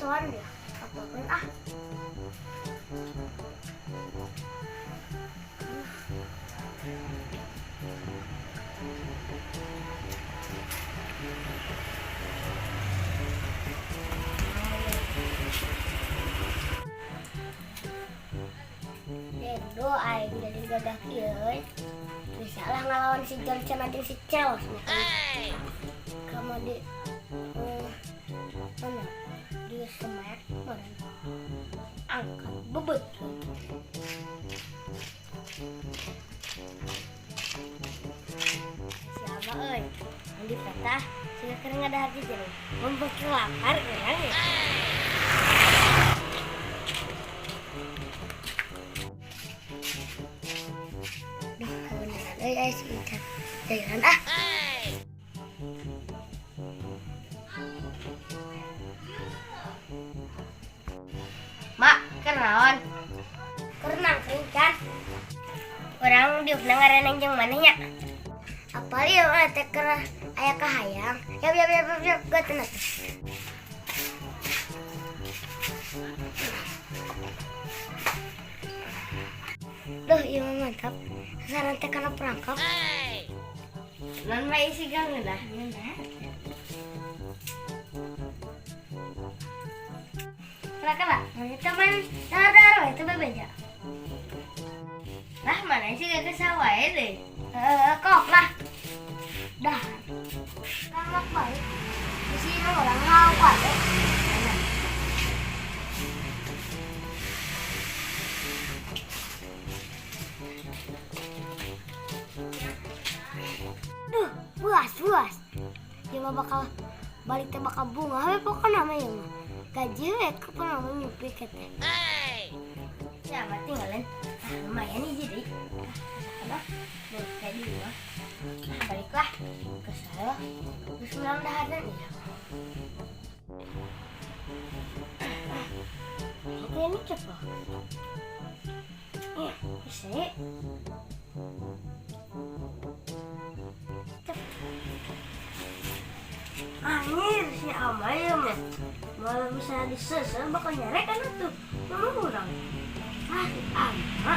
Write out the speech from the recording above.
Soalnya dia apa kan ah. Dendo aing jadi gagah kieu euy. Bisa lah ngelawan si Johnson anjing si Celos nih. Kamu di mana? Di semek mana? Angkat bebet. Siapa euy? Yang di peta sehingga kering ada hati jeruk. Membuat lapar orang ya. Duh, beneran euy ai si Ican. Jalan ah. Mak, kenaon? Keur nangkring kan. Urang diuk ngareneng jeung maneh nya. Apa ieu mah teh keur aya kahayang. Yap yap yap yap yap gua tenang. Duh, ieu mah mantap. Sasaran teh kana perangkap. Non mah isi gang lah. Kela kela, teman dar itu bebeja. Lah mana sih gak kesal wae deh. Eh, kok lah. Dah. Kamak balik. Di sini orang ngawal deh. Duh, puas, puas. Dia mah bakal balik teh bakal bunga we pokokna mah ieu mah. Gaji we kapan mah nyupi teh. Ya mati tinggalin. Ah, lumayan nih jadi. Ah, apa? Kayak di rumah. Ah, baliklah ke saya. Terus menang dahareun iya. Oke, ini coba. Iya, bisa. Cep. Anjir, si Ama ya mah. Malah bisa disesel bakal nyerek kan tuh. Mama kurang. Ah, si Ama.